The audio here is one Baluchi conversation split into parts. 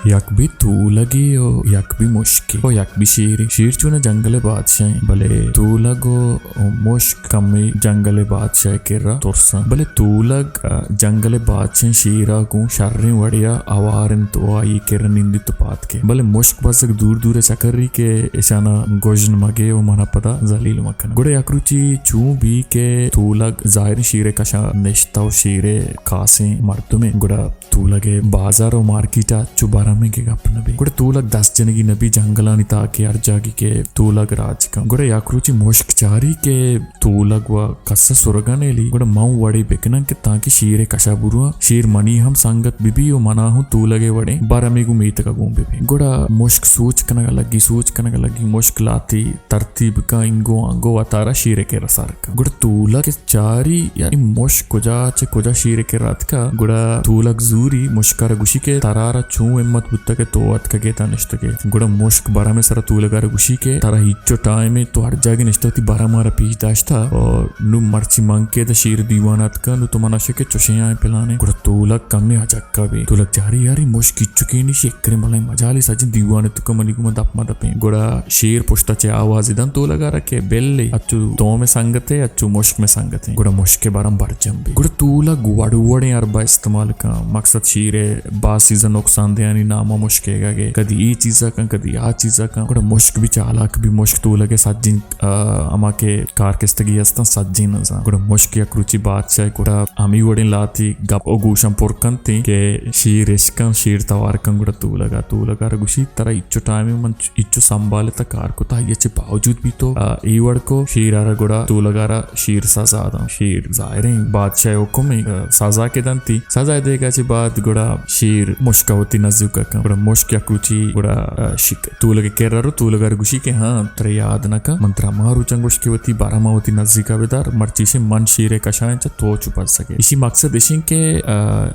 یک بی تولگے و یک بی مشکے و یک بی شیرے۔ شیر چونہ جنگل ءِ بادشاہ ایں، بلے تولگ و مشک کمے جنگل ءِ بادشاہ ءِ کرا ترساں۔ بلے تولگ، آ، جنگل ءِ بادشاہ شیرا گوں شریں وڑیا اوار انت و آئی کرا نندیت و پاد کئیت۔ بلے مشک بزگ دور دور ءَ چکری کہ اشانا گژن مگے و منا پدا ذلیل مکن۔ گڑا یک روچے چون بی کہ تولگ ظاہر شیر ءِ کشا نشتہ و شیر ءِ خاصیں مردمے۔ گڑا تولگ ءِ بازار و مارکیٹ ءَ چو برمیں کہ گپ نہ بی۔ گڑا تولگ دست جنگی نہ بی جنگلانی تہا کہ ہر جاگی کہ تولگ راج کن۔ گڑا یک روچے مشک چاری کہ تولگ و کس ءَ سرگا نیلی۔ گڑا من وڑے بکناں کہ تانکہ شیر ءِ کشا برواں، شیر منی ہم سنگت بہ بی و منا ہم تولگ ءِ وڑیں برمے گوں میتگ ءَ گون بہ بی۔ گڑا مشک سوچ کنگ ءَ لگی، سوچ کنگ ءَ لگی، مشک لاتی ترتیب کن، انگو آنگو وتارا شیر ءِ کرا سر کن۔ گڑا تولگ چاری، یعنی مشک کجا چہ کجا شیر ءِ کرا اتکا۔ گڑا تولگ زوری مشکارا گوشی کہ ترارا چون ہمت بوتگ کہ تو اتکگے تا نشتگے۔ گڑا مشک برم ءِ سرا تولگارا گوشی کہ ترا ہچو ٹائمے، تو ہر جاگہ نشتہ وتی برمارا پیش داشتا، اور نو مرچی من کہ دا شیر دیوان اتکا، نو تو منا شکے چوشیں آئیں پلانے۔ گڑا تولگ کمے اجکا بی۔ تولگ چاری یاری مشک ہچو کہ نشی، اکریں بلائیں مجالے سجیں دیوان اتکا منی گوما دپ ما دپیں۔ گڑا شیر پشتا چہ آوازے دن تولگارا کہ بلے اچو تو مئے سنگتے، اچو مشک مئے سنگتے۔ گڑا مشک ءِ برم برجم بی۔ گڑا تولگ وڑ وڑیں حربہ استعمال کن۔ مقصد شیر ءِ باز چیزا نقصان دیانی ناما مشک ءِ گا گے۔ کدی اے چیزا کن، کدی آ چیزا کن۔ گڑا مشک بی چالاک بی، مشک تولگ ءِ سجیں، آ، ہما کہ کارکستگی ہستاں سجیں نزان۔ گڑا مشک یک روچے بادشاہ ءِ گڑا ہمے وڑیں لاتی گپ و گوشاں پر کنت کہ شیر اشکن، شیر توار کن۔ گڑا تولگا، تولگارا گوشی ترا ہچو ٹائمے من ہچو سنبھالتا کار کتا، آئی ءَ چہ باوجود بی تو، آ، اے وڑ کو۔ شیرارا گڑا تولگارا شیر سزا داں۔ شیر ظاہریں بادشاہ ءِ حکم ایں، آ، سزا کہ دنتی۔ سزا دیگا چہ بعد گڑا شیر مشکا وتی نزیکا کن۔ گڑا مشک یک روچے گڑا، آ، شک-، تولگ ءِ کرا رو، تولگارا گوشی کہ ہاں، ترا یاد نہ کن، من ترا ہما روچاں گوشت کہ وتی برما وتی نزیکا بدار، مرچی شے من شیر ءِ کشا ایں چہ تو چو پسگے۔ اشی مقصد اشیں کہ، آ،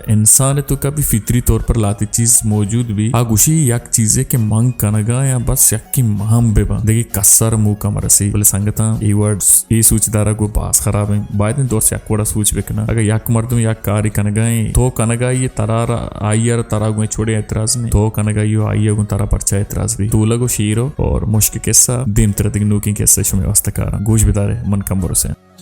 انسان ءِ توکا بی فطری طور پر لاتی چیز موجود بی۔ آ گوشی یک چیزے کہ من کنگا یا بس یکیں مہم بہ باں، دگہ کسر موقع مرسی۔ بلے سنگتاں، اے وڑ، اے سوچ دارگ گو باز خراب ایں۔ باید ایں درست یک وڑا سوچ بکناں۔ اگہ یک مردم یک کاری کنگا ایں، تو کنگا اے ترا را، آئی ءَ را ترا گوں ہچ وڑیں اعتراض نیں۔ تو کنگا اے، آئی ءَ گوں ترا پرچا اعتراض بی؟ تولگ و شیر و اور مشک قصہ، دیمترا دگہ نوکیں قصہ شمے واسطہ کاراں۔ گوش بدارے، من کمبر حسین۔